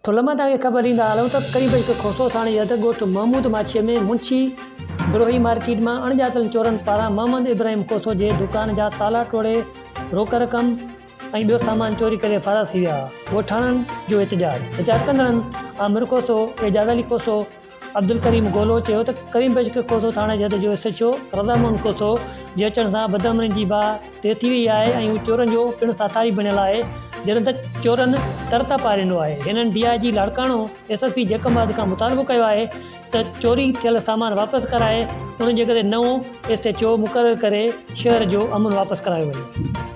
ٺل مان توهان کي خبر ڏيندا هلون ته قريب هڪ کوسو ٿاڻي جي حد ڳوٺ محمود ماڇي ۾ منشي بروهي مارڪيٽ مان اڻڄاتل چورن پاران محمد ابراهيم کوسو جي دڪان جا تالا ٽوڙي روڪ رقم ۽ ٻيو سامان چوري ڪري فرار ٿي ويا، ڳوٺاڻن جو احتجاج، احتجاج ڪندڙن عامر کوسو، اعجاز علي کوسو، عبدالڪريم گولو چيو ته ڪريم بخش کوسو ٿاڻي جي حد جو S H O Raza Muhammad Khoso جي اچڻ سان بدامني جي باهه تيز ٿي وئي آهي ۽ هو چورن جو پڻ ساٿاري بڻيل آهي جڏهن ته چورن تر تپائي ڏنو آهي هنن D I G Larkana S S P Jacobabad کان مطالبو ڪيو آهي ته چوري ٿيل سامان واپس ڪرائي انهن جي جڳهه تي نئون ايس ايڇ او مقرر ڪري شهر جو امن واپس ڪرايو وڃي.